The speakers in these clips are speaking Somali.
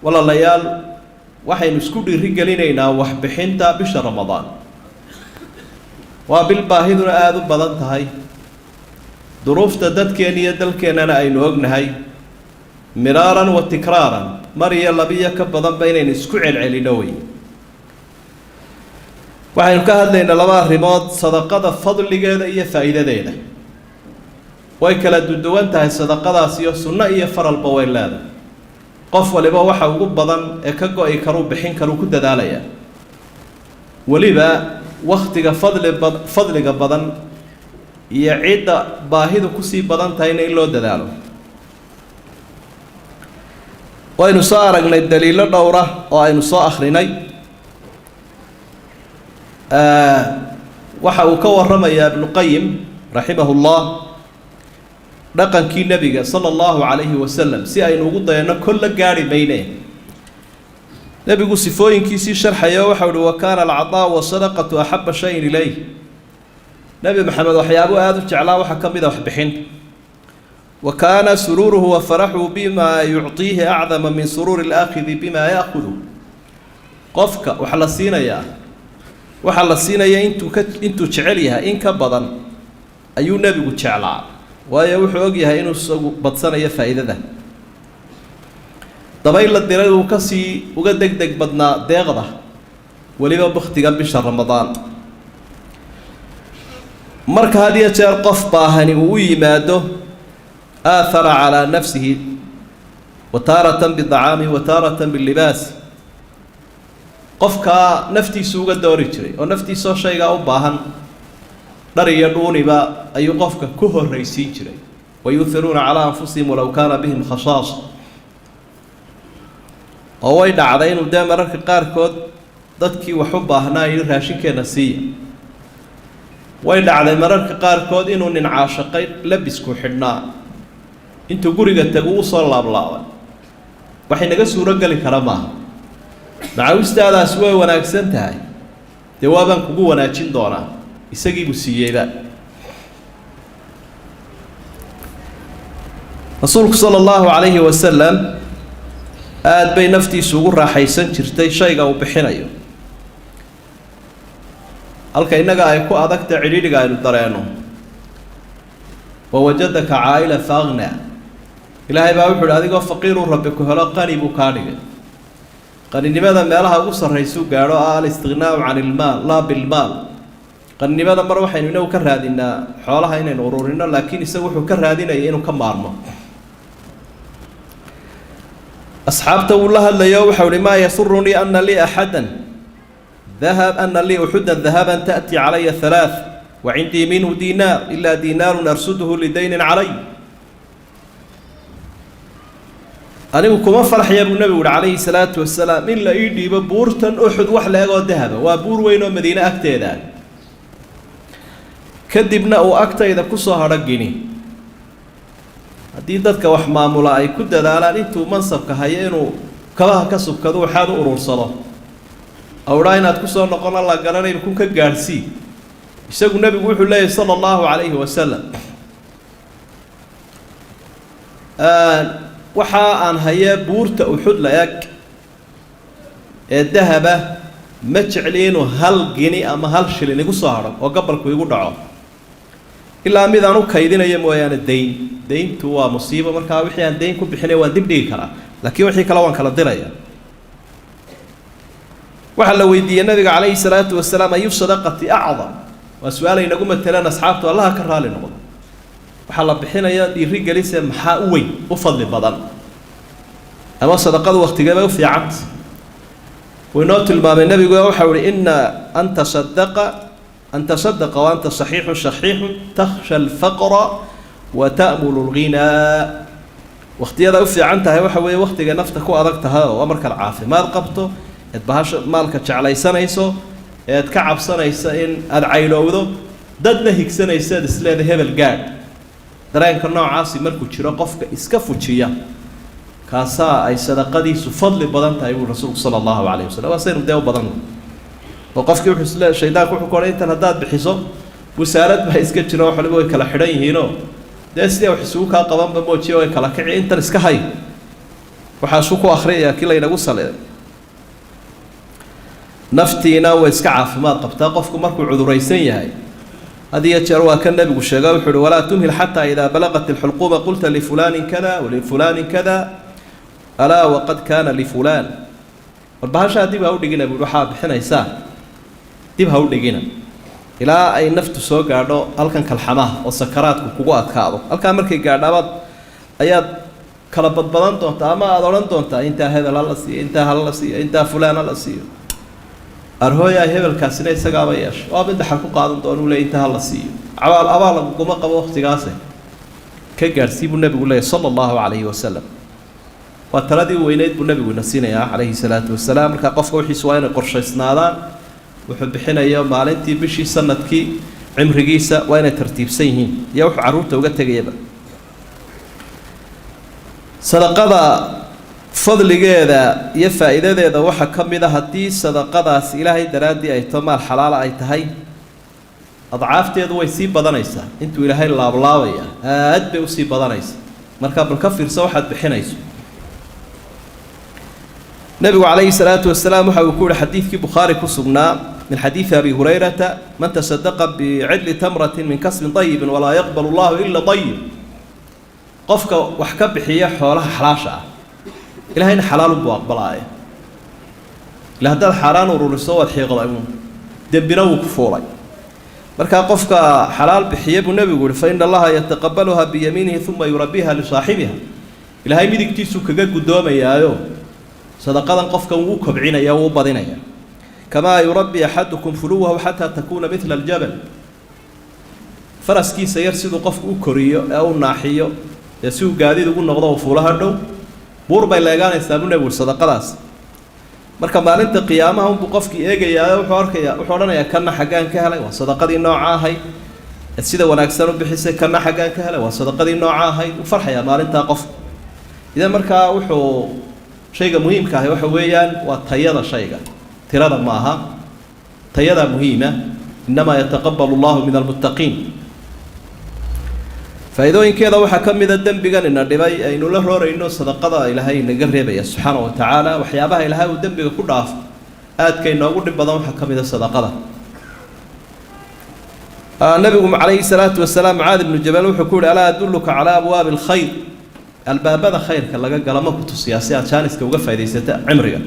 Walaalayaal, waxaynu isku dhiirigelinaynaa waxbixinta bisha Ramadaan. Waa bil baahiduna aada u badan tahay, duruufta dadkeenna iyo dalkeennana aynu ognahay miraaran wa tikraaran, mar iyo labiyo ka badanba inaynu isku celcelino wey. Waxaynu ka hadlaynaa laba arrimood: sadaqada fadligeeda iyo faa'iidadeeda. Way kala duduwan tahay sadaqadaas, iyo sunno iyo faralba way leedahay. Qof waliba waxa ugu badan ee ka go-i karuu bixin karuu ku dadaalayaa. Weliba waktiga fadli ba fadliga badan iyo cidda baahidu kusii badan tahayna in loo dadaalo. Waynu soo aragnay daliilo dhowra oo aynu soo akhrinay. Waxa uu ka warramayaa Ibnuqayim raximahullah dhaqankii nebiga sala allahu calayhi wasalam, si aynu ugu dayanno. Kolla gaari mayne, nebigu sifooyinkiisii sharxayo waxau uhi: "Wa kaana alcaطaau wasadaqatu axaba shayin ilayh." Nebi Maxamed waxyaabuu aada u jeclaa waxaa ka mid a waxbixinta. "Wa kaana suruuruhu wa faraxuhu bima yucطiihi acdama min suruuri alaakhidi bima ya'kudu." Qofka wax la siinayaa, waxaa la siinaya intuu jecel yahay in ka badan ayuu nebigu jeclaa, waayo wuxuu og yahay inuu isagu badsanayo faa'iidada. Dabayl la diray uu kasii uga deg deg badnaa deeqda, weliba baktiga bisha Ramadaan. Marka had iyo jeer qof baahani uu u yimaado, aathara calaa nafsihi, wa taaratan bidacaami wa taaratan bilibaasi. Qofkaa naftiisu uga doori jiray, oo naftiisoo shaygaa u baahan, dhar iyo dhuuniba, ayuu qofka ku horraysiin jiray. "Wayuhiruuna calaa anfusihim walow kaana bihim khasaasa." Oo way dhacday inuu dee mararka qaarkood dadkii wax u baahnaa yidhi: "Raashinkeenna siiya." Way dhacday mararka qaarkood inuu nin caashaqay labisku xidhnaa, intuu guriga tagu usoo laablaabay. Waxay naga suuro geli kara maaha. "Macawistaadaasi way wanaagsan tahay, dee waabaan kugu wanaajin doonaa." Isagiibuu siiyeyba. Rasuulku sala allahu calayhi wasalam aada bay naftiisu ugu raaxaysan jirtay shayga uu bixinayo, halka innaga ay ku adagta cidhiidhiga aynu dareenno. "Wawajadaka caa'ila fa aghnaa." Ilaahay baa wuxu uhi: "Adigoo faqiiruu Rabbi ku helo, qani buu kaa dhigay." Qaninimada meelaha ugu sarraysuu gaadho ah alistighnaau can ilmaal laa bilmaal. Qaninimada mar waxaynu inagu ka raadinaa xoolaha inaynu ururino, laakiin isagu wuxuu ka raadinaya inuu ka maarmo. Asxaabta wuu la hadlayo, waxau uhi: "Maa yasurunii ana lii axadan dahab, ana lii uxudan dahaban ta'ti calaya halaath wa cindii minhu diinaar, ilaa diinaarun arsuduhu lidaynin calay." "Anigu kuma farxaya," buu nebigu uhi calayhi salaatu wasalaam, "in la ii dhiibo buurtan Uxud wax la egoo dahaba." Waa buur weyn oo Madiine agteeda. Kadibna uu agtayda kusoo hadho gini. Haddii dadka wax maamula ay ku dadaalaan intuu mansabka hayo inuu kabaha ka subkado, waxaad u urursado awdhaa inaad kusoo noqon alla garanayba kun ka gaadhsii. Isagu nebigu wuxuu leeyahy sala allahu calayhi wasalam: "Waxa aan hayee buurta Uxud la eg ee dahaba ma jecli inuu hal gini ama hal shilin igu soo hadho oo gabalku igu dhaco, ilaa mid aan u kaydinayo mooyaane dayn. Dayntu waa musiibo, markaa wixii aan dayn ku bixinay waan dib dhigi karaa, laakiin wixii kale waan kala diraya." Waxaa la weydiiyey nabiga calayhi salaatu wasalaam: "Ayu sadaqati acdam?" Waa su-aal ay nagu mateleen asxaabtu, Allaha ka raali noqdo. Waxaa la bixinaya dhiiri gelise maxaa u weyn, u fadli badan, ama sadaqadu waktigeebay u fiicanta? Wuu inoo tilmaamay nebigu. Waxau ihi: "Ina an tasadaqa an tasadaqa wa anta saxiixun shaxiixun takhsha alfaqra wa ta'mulu alghinaa." Wakhtiyada u fiican tahay waxa weeye waktiga nafta ku adag tahay, oo waa markaad caafimaad qabto, eed bahasha maalka jeclaysanayso, eed ka cabsanaysa in aada caydhowdo, dadna higsanaysa, eed isleeda hebel gaadh. Dareenka noocaasi markuu jiro, qofka iska fujiya kaasaa ay sadaqadiisu fadli badan tahay, buu rasuulku sala allahu calayh wasalam. Waa saynu dee u badan, oo qofkii wuxuu isle shaydaanku wuxuu ku odhan: "Intan haddaad bixiso, wasaarad baa iska jiro, wax waliba way kala xidhan yihiinoo dee sidee wax isugu kaa qabanba moojiya, way kala kici, intan iska hay." Waxaasuu ku akhriyayaa kii laynagu saliday. Naftiina way iska caafimaad qabtaa. Qofku markuu cuduraysan yahay had iyo jeer waa kan nebigu sheega, wuxuu uhi: "Walaa tumhil xataa idaa balaqat alxulquuma qulta lifulaanin kada walifulaanin kada, alaa waqad kaana lifulaan." War bahashaa dib ha u dhigina, buuhi. Waxaa bixinaysaa dib ha u dhigina ilaa ay naftu soo gaadho halkan kalxamaha oo sakaraadku kugu adkaado. Halkaa markay gaadhaabaad ayaad kala badbadan doontaa ama aada odhan doontaa: intaa hebel hala siiyo, intaa hala siiyo, intaa fulaan hala siiyo. Arhooyaa, hebelkaasina isagaaba yeesho, waa mid dhaxal ku qaadan doona uu leey, intaa hala siiyo. Abaal abaal laguguma qabo waqtigaase, ka gaadhsii buu nebigu leeyay, sala allahu calayhi wasalam. Waa taladii weyneyd buu nebigu ina siinayaa, calayhi salaatu wasalaam. Marka qofka wixiisu waa inay qorshaysnaadaan. Wuxuu bixinayo maalintii, bishii, sanadkii, cimrigiisa waa inay tartiibsan yihiin, iyo wuxuu carruurta uga tegayaba. Sadaqada fadligeeda iyo faa'iidadeeda waxaa ka mid a, haddii sadaqadaas Ilaahay daraaddii ay to, maal xalaala ay tahay, adcaafteedu way sii badanaysaa. Intuu Ilaahay laablaabaya aad bay usii badanaysaa. Marka bal ka fiirso waxaad bixinayso. Nebigu calayhi salaatu wasalaam waxa uu ku yihi xadiidkii Bukhaari ku sugnaa min xadiidi Abi Hurayrata: "Man tasadaqa bicidli tamratin min kasbin dayibin, walaa yaqbalu allahu ila dayib." Qofka wax ka bixiya xoolaha xalaasha ah, Ilahayna xalaalunbuu aqbalaaya. Ila haddaad xaaraan ururiso, waad xiiqday uun, dembina wuu ku fuulay. Markaa qofka xalaal bixiya, buu nebigu yihi, fa ina allaha yataqabaluha biyamiinihi uma yurabbiha lisaaxibiha. Ilaahay midigtiisuu kaga guddoomayaayo sadaqadan qofkan wuu kobcinaya, wuu u badinaya. Kamaa yurabbi axadukum fuluwahu xataa takuuna midla aljabal. Faraskiisa yar siduu qofku u koriyo ee u naaxiyo ee si uu gaadiid ugu noqdo uu fuulaha dhow, buur bay leegaanaysaa, buu nebigu, sadaqadaas. Marka maalinta qiyaamaha unbuu qofkii eegayaa, wuxuu arkayaa, wuxuu odhanayaa: "Kana xaggaan ka helay? Waa sadaqadii nooca ahayd ee sida wanaagsan u bixisay. Kana xaggaan ka helay? Waa sadaqadii nooca ahayd." U farxayaa maalintaa qofku. Idan markaa wuxuu shayga muhiimka ahi waxa weeyaan waa tayada shayga, tirada ma aha, tayadaa muhiima. Innamaa yataqabalu allahu min almuttaqiin. Faa'iidooyinkeeda waxaa ka mida dembigan ina dhibay aynu la roorayno, sadaqada Ilaahay inaga reebaya, subxaana wa tacaala. Waxyaabaha Ilaahay uu dembiga ku dhaafo aadka inoogu dhib badan waxaa ka mida sadaqada. Nabigu calayhi salaatu wasalaam Mucaad ibnu Jabal wuxuu ku yihi: "Alaa adulluka calaa abwaabi alkhayr?" Albaabada khayrka laga gala ma ku tusiyaa, si aad jaaniska uga faa'idaysata cimriga?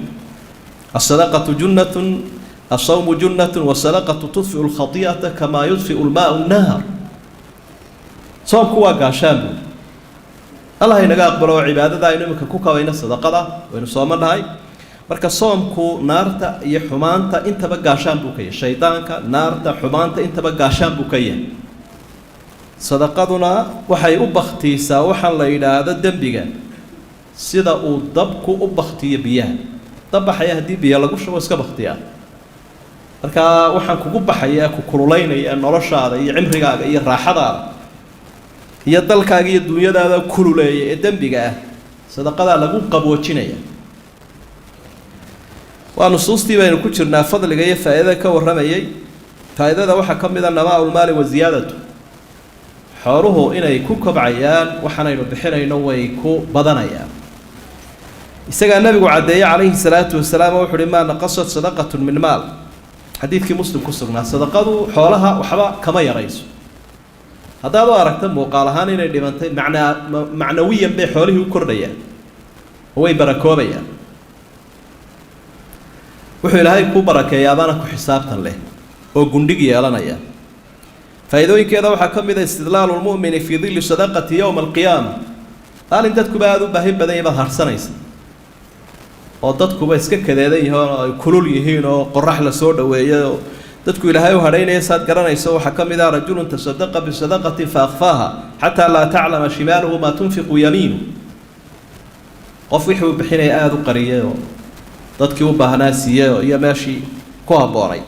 Asadaqatu junnatun, asawmu junnatun, wasadaqatu tudfiu alkhati'ata kamaa yudfiu almaau nnaar. Soomku waa gaashaan buuri. Allah inaga aqbalo oo cibaadada aynu iminka ku kabayno sadaqada, waynu sooman nahay. Marka soomku naarta iyo xumaanta intaba gaashaan buu ka yahay, shaydaanka, naarta, xumaanta intaba gaashaan buu ka yahay. Sadaqaduna waxay u baktiisaa waxaan la yidhaahdo dembiga sida uu dabku u baktiyo biyaha. Dab baxaya haddii biyo lagu shubo, iska baktiyaa. Marka waxaan kugu baxaya, ku kululaynaya noloshaada iyo cimrigaaga iyo raaxadaada iyo dalkaaga iyo dunyadaada kululeeya ee dembiga ah, sadaqadaa lagu qaboojinaya. Waa nusuustii baynu ku jirnaa fadliga iyo faa'iidada ka warramayay. Faa'iidada waxaa ka mid a namaa lmaali wa ziyaadatu. Xooluhu inay ku kobcayaan waxaanaynu bixinayno, way ku badanayaan. Isagaa nabigu caddeeyey, calayhi salaatu wasalaam, oo wuxu uhi: "Maa naqasat sadaqatun min maal." Xadiidkii Muslim ku sugnaa. Sadaqadu xoolaha waxba kama yarayso. Haddaad u aragta muuqaal ahaan inay dhimantay, macnaa macnawiyan bay xoolihii u kordhayaan oo way barakoobayaan. Wuxuu Ilaahay kuu barakeeyaabaana ku xisaabtan leh oo gundhig yeelanaya. Faa'iidooyinkeeda waxaa ka mid a istidlaalu lmu'mini fii dilli sadaqati yowma alqiyaama. Maalin dadkuba aada u baahi badan yahy baad harsanaysa, oo dadkuba iska kadeedan yihiin oo ay kulul yihiin oo qorax la soo dhoweeyay oo dadku Ilaahay u hadhaynaya, saad garanayso. Waxaa ka mid ah rajulun tasadaqa bisadaqatin fa akhfaaha xataa laa taclama shimaaluhu maa tunfiqu yamiinu. Qof wixii uu bixinaya aada u qariyay oo dadkii u baahnaa siiyey oo iyo meeshii ku habboonay.